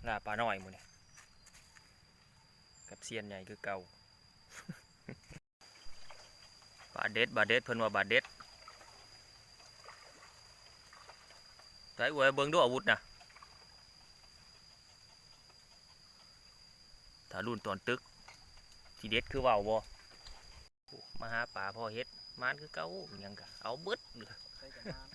ລາປານ້ອຍມື້ນີ້ ກັບຊຽນໃຫຍ່ຄືເກົ່າ. ບາດເດັດ ບາດເດັດ ເພິ່ນວ່າບາດເດັດ. ໃສອວຍເບິ່ງດູອາວຸດນະ. ຖ້າລຸ້ນຕອນຕຶກ ຊິເດັດຄືເວົ້າບໍ່? ໂອ້ ມາຫາປາພໍເຫັດ ມານຄືເກົ່າ ຫຍັງກະເອົາເບິດ. ໃສກະມານ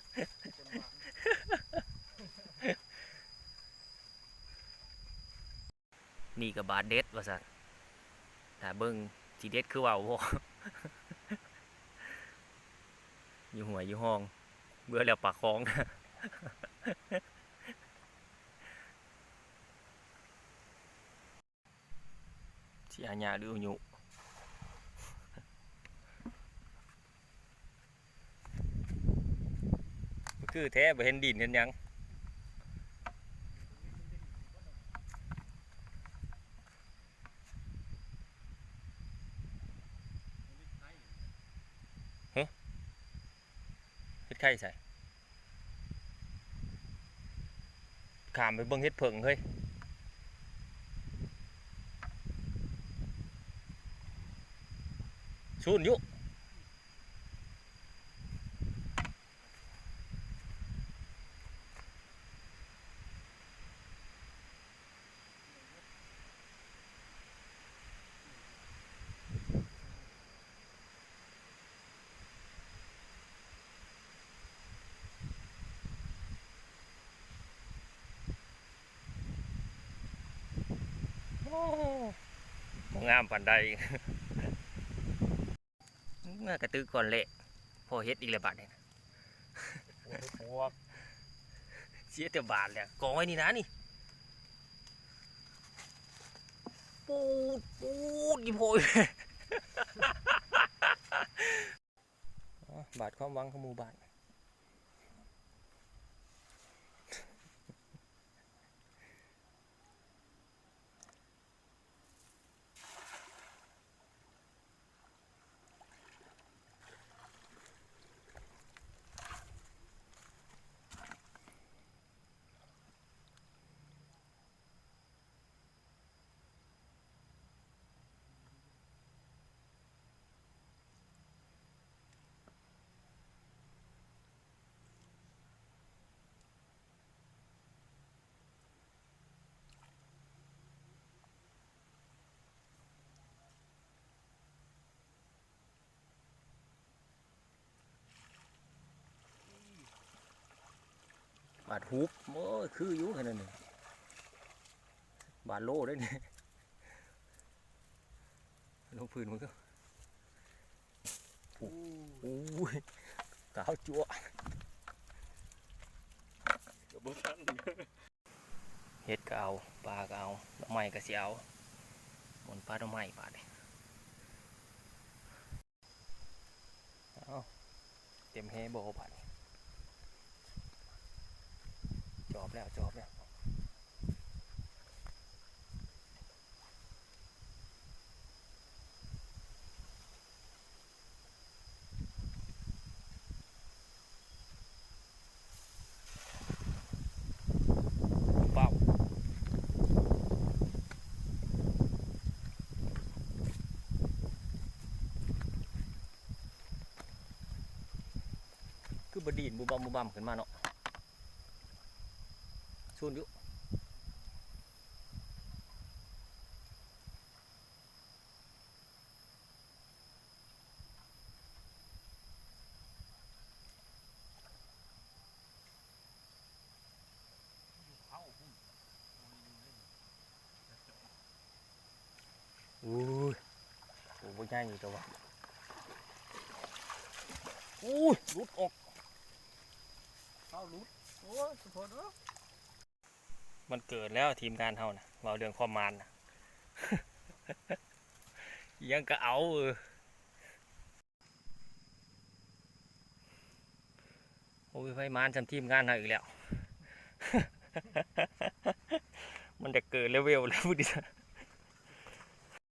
ນີ້ກະບາດເດັດວ່າຊັ້ນ ຖ້າເບິ່ງຊິເດັດຄືເວົ້າບໍ່? ຢູ່ຫ້ວຍຢູ່ຮ່ອງ ເບື່ອແລ້ວປາກຂອງ. ຊິຫາຍາກຫຼືອຸຍຸ ຄືແທ້ ບໍ່ເຫັນດິນເຫັນຫຍັງ. ເຮັດໄຂ່ໃສ? ຂ້າມໄປເບິ່ງເຫັດເຜິ້ງເຮີ້ຍ. ສູນຢູ່. ໂອ້ ບໍ່ງາມປານໃດ. ມາກະຕຶກກ່ອນແຫຼະ ພໍເຫັດອີກແລ້ວບາດນີ້. ໂອ້ຍ ເສຍແຕ່ບາດແລ້ວ ກອງໄວ້ນີ້ນະນີ້. ປູດ ປູດ ອີ່ພໍ່ ອໍ ບາດຄວາມຫວັງຂອງໝູ່ບ້ານ. ບາດຫຸບ ໂອ້ຍ ຄືຢູ່ຂະໜາດນີ້ ບາດໂລເດ້ນີ້. ລົງພື້ນເບິ່ງເດີ. ໂອ້ຍ ກາວຈັ້ວ ກະບໍ່ທັນ. ເຫັດກະເອົາ ປາກະເອົາ ໜໍ່ໄມ້ກະຊິເອົາ ໝົນປາໜໍ່ໄມ້ບາດນີ້. ເອົາ ເຕັມແຫບໍ່ບາດນີ້ ຈອບແລ້ວ ຈອບແລ້ວ. ເປົ້າ ຄືບໍ່ດີນບຸບບັບບຸບບັບຂຶ້ນມາເນາະ ສູນຢູ່. ໂອ້ຍ ໂອ້ ບໍ່ໃຫຍ່ແຕ່ວ່າ ໂອ້ຍ ຫຼຸດອອກ ເອົາຫຼຸດ ໂອ້ຍ ຂໍໂທດເດີ. ມັນເກີດແລ້ວທີມງານເຮົານະ ເວົ້າເລື່ອງຄວາມໝານນະ ອີ່ຫຍັງກະເອົາ ເອີ. ໂອ້ຍ ໄປໝານຊ່ຳທີມງານເຮົາອີກແລ້ວ ມັນຈະເກີດເລເວວແລ້ວພຸ້ນ